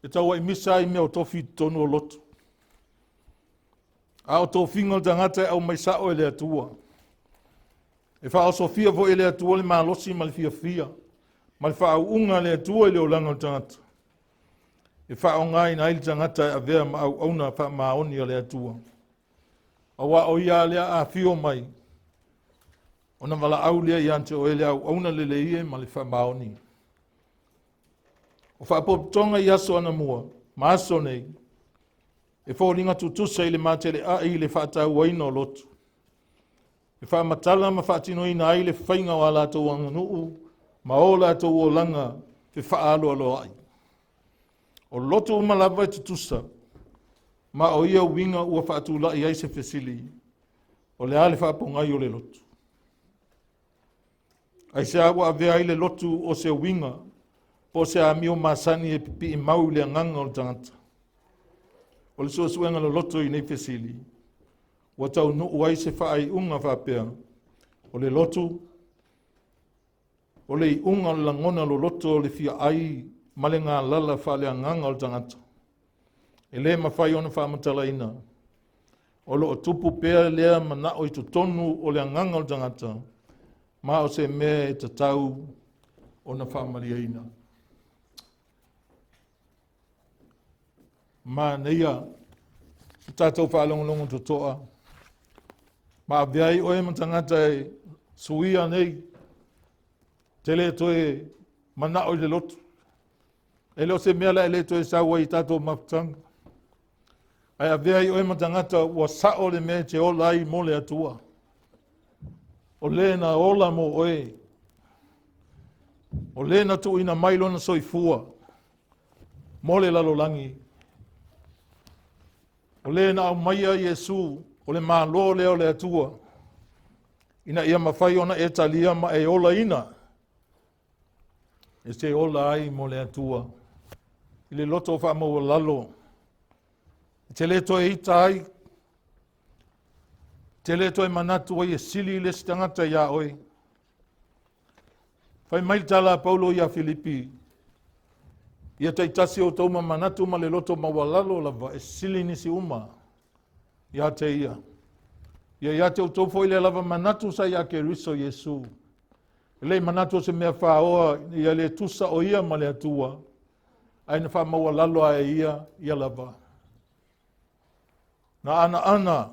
Speaker 1: E tauaimisa ai mea o tofi i totonu o lotu. A o tofiga o le tagata e aumai sao e le Atua. E faaosofia foi e le Atua le malosi ma le fiafia ma le faauuga a le Atua i le olaga o le tagata. E faaaogaina ai le tagata e avea ma auauna faamaoni a le Atua. Aua o ia lea a afio mai, ona valaau lea ia te oe le auauna lelei e ma le faamaoni. O faapotopotoga i aso anamua ma aso nei, e foliga tutusa i le mateleai i le faatauaina o lotu. E faamatala ma faatinoina ai le faiga o a latou aganuu ma o latou olaga fefaaloaloai. O lotu uma lava e tutusa, ma o ia uiga ua faatulai ai se fesili, o le a le faapogai o le lotu? Aisea ua avea ai le lotu o se uiga po o se amio masani e pipii mau i le agaga o le tagata? O le suesuega loloto i nei fesili, ua taunuu ai se faaiuga faapea, o le lotu, o le iuga o le lagona loloto o le fia ai ma le galala faaleagaga o le tagata. E le mafai ona faamatalaina. O lo o tupu pea lea manao i totonu o le agaga o le tagata, ma o se mea e tatau ona faamalieina. Manaia le tatou faalogologo totoa, ma avea ai oe ma tagata e suia nei, te le toe manao i le lotu. E le o se mea la e le toe sau ai i tatou mafutaga. Ae avea ai oe ma tagata ua sao le mea e te ola ai mo le Atua. O le na ola mo oe. O le na tuuina mai lona soifua mo le lalolagi. O le na aumaia Iesu o le Malo lea o le Atua, ina ia mafai ona e talia ma e olaina, e te ola ai mo le Atua. I le loto faamaualalo, e te le toe ita ai, te le toe manatu ai e sili le isi tagata iā oe. Fai mai le tala a Paulo ia Filipi, ia taitasi outou ma manatu ma le loto maualalo lava e sili nisi uma ia te ia. Ia ia te outou foi le lava manatu sa ia Keriso Iesu. E le manatu o se mea faaoa ia le tusa o ia ma le Atua, ae na faamaualalo a e ia ia lava. Na anaana,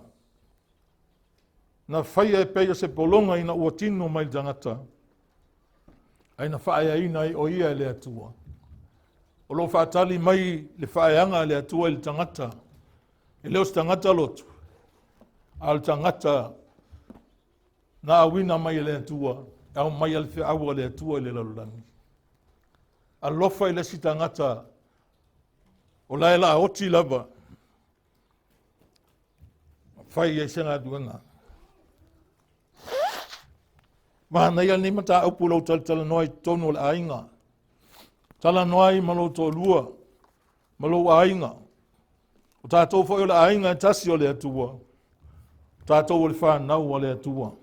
Speaker 1: na faia e pei o se pologa ina ua tino mai le tagata, ae na faaeaina ai o ia e le Atua. O lo o faatali mai le faaeaga a le Atua i le tagata. E le o se tagata lotu, a o le tagata na auina mai e le Atua, e aumai le feau a le Atua i le lalolagi. Alofa i le isi tagata, o la e la oti lava, fai ai se galuega. Manaia lenei mataupu lou talatalanoa i totonu o le aiga. Talanoa ai ma lou toalua, ma lou aiga. O tatou foi o le aiga e tasi o le Atua. O tatou o le whanau o le Atua.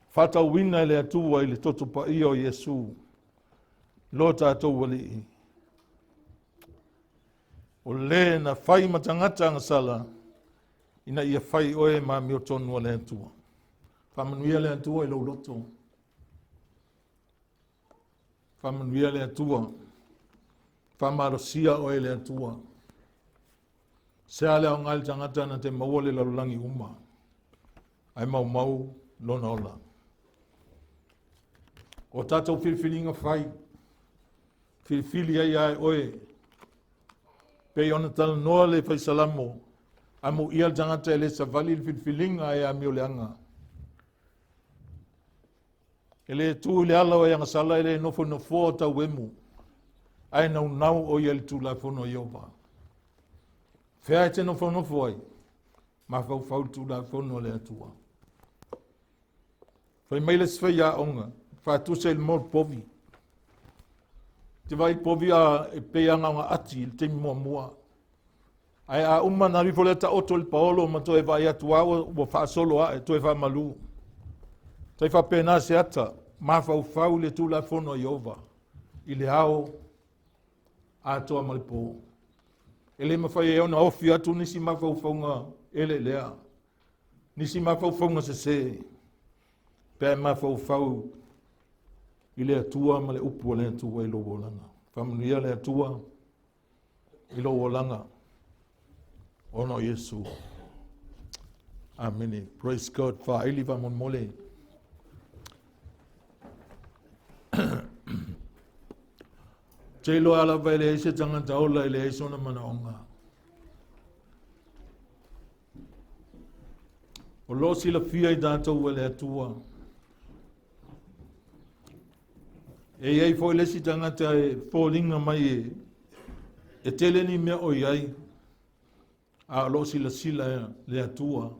Speaker 1: Faatauina e le Atua i le toto paia o Iesu. Lo tatou alii. O le na fai ma tagata agasala, ina ia fai oe ma amiotonu a le Atua. Faamanuia le Atua i lou loto. Faamanuia le Atua. Faamalosia oe e le Atua. Se a le aoga i le tagata na te maua le lalolagi uma, ae maumau lona ola. O tatou filifiliga fai, filifili ai ae oe, pei ona talanoa le faisalamo, amuia le tagata e le savali le filifiliga e amioleaga. E le tu i le ala o e agasala, e le nofonofoa o tauemu, ae naunau o ia i le Tulafono a Ieova. Fea e te nofonofo ai, mafaufau le Tulafono a le Atua. Fai mai le isi faiaoga, faatusa i le mo povi. Te vai povi a e pei ana ona ati i le taimi muamua. Ae a uma na alu ifo lea taoto i le paolo ma toe vaai atu lava ua faasolo ae toe faamalu. Tai faapena se ata, mafaufau le Tulafono a Ieova i le ao atoa ma le po. E le mafai ai ona ofi atu nisi mafaufauga eleelea, nisi mafaufauga sese, pe a e mafaufau i le Atua ma le upu a le Atua i lou olaga. Faamanuia le Atua i lou olaga ona o Iesu. Amene. Praise God. Faaili faamolemole. Te iloa lava e leai se tagata ola e leai sona manaoga. O lo o silafia i tatou e le Atua. E i ai foi le isi tagata e foliga mai e tele ni mea o i ai, a o lo o silasila le Atua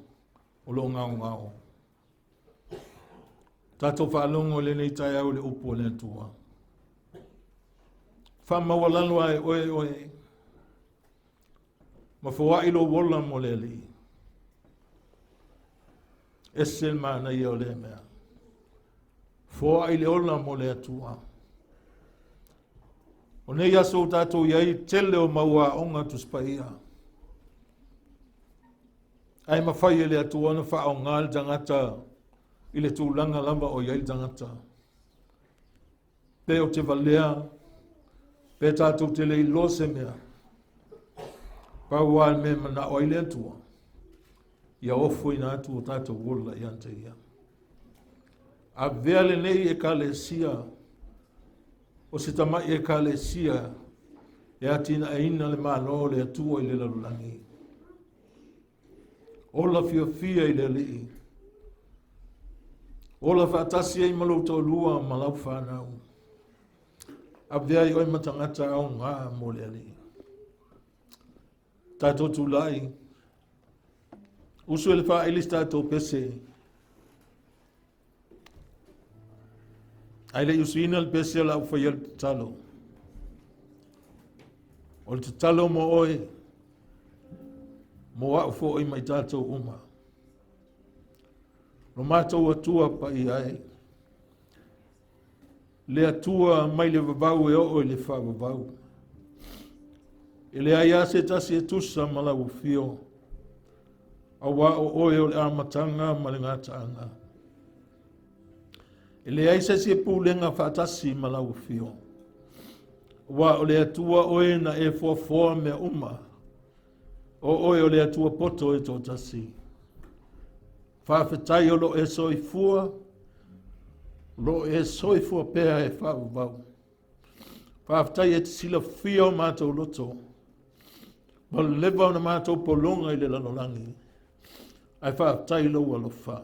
Speaker 1: o lo o gaogao. Tatou faalogo i lenei taeao i le upu a le Atua. Faamaualalo ae oe oe, ma foai lou ola mo le Alii. Ese le manaia o lea mea. Foai le ola mo le Atua. O nei aso ua tatou i ai tele o mau aoga Tusi Paia. Ae mafai e le Atua ona faaaoga le tagata i le tulaga lava o i ai le tagata. Pe ou te valea, pe tatou te le iloa se mea. Pau lava le mea e manao ai le Atua, ia ofoina atu o tatou ola ia te Ia. Avea lenei ekalesia o se tamai ekalesia e atinaeina le Malo o le Atua i le lalolagi. Ola fiafia i le Alii. Ola faatasi ai ma lou toalua ma lau fanau. Avea ai oe ma tagata aoga mo le Alii. Tatou tulai. Usu e le faaili se tatou pese. Ae le i usuina le pese o le a ou faia le tatalo. O le tatalo mo oe, mo au foi ma i tatou uma. Lo matou Atua paia e. Le Atua mai le vavau e oo i le faavavau. E leai lava se tasi e tusa ma lau afio, auā o oe o le amataga ma le gataaga. E leai se isi e pulega faatasi ma lau afio, auā o le Atua oe na e foafoa mea uma, o oe o le Atua poto e toatasi. Faafetai o lo o e soifua, o lo o e soifua pea e faavavau. Faafetai e te silafia o matou loto, ua leva ona matou pologa i le lalolagi, ae faafetai i lou alofa.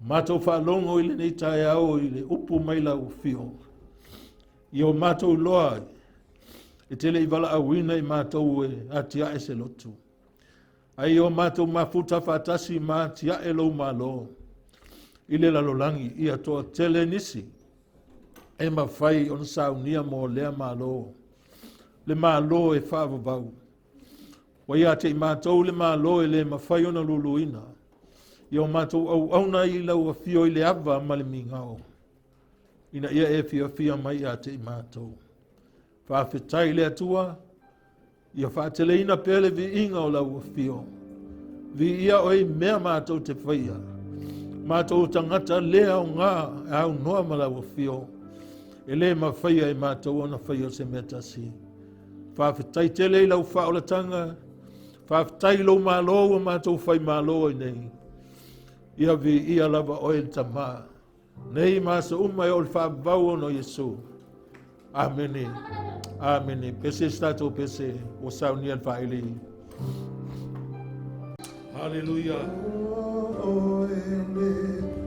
Speaker 1: Matou faalogo i lenei taeao i le upu mai lau afio, ia o matou iloa ai, e te le i valaauina i matou e atiae se lotu. Ae ia o matou mafuta faatasi ma atiae lou Malo i le lalolagi, ia toatele nisi e mafai ona saunia mo lea Malo, le Malo e faavavau. Ua ia te i matou le Malo e le mafai ona luluina, ia o matou auauna i lau afio i le ava ma le migao, ina ia e fiafia mai ia te i matou. Faafetai i le Atua, Ia faateleina pea le viiga o lau afio. Viia oe i mea matou te faia. Matou tagata le aoga e aunoa ma lau afio. E le mafaia e matou ona faia se mea tasi. Faafetai tele i lau faaolataga. Faafetai i lou malo ua matou fai malo ai nei. Ia viia lava oe le Tama. Nei ma aso uma e oo i le faavavau ona o Iesu. Amene. Amene. Pese se tatou pese ua saunia le faaili. Haleluia.
Speaker 2: Oe le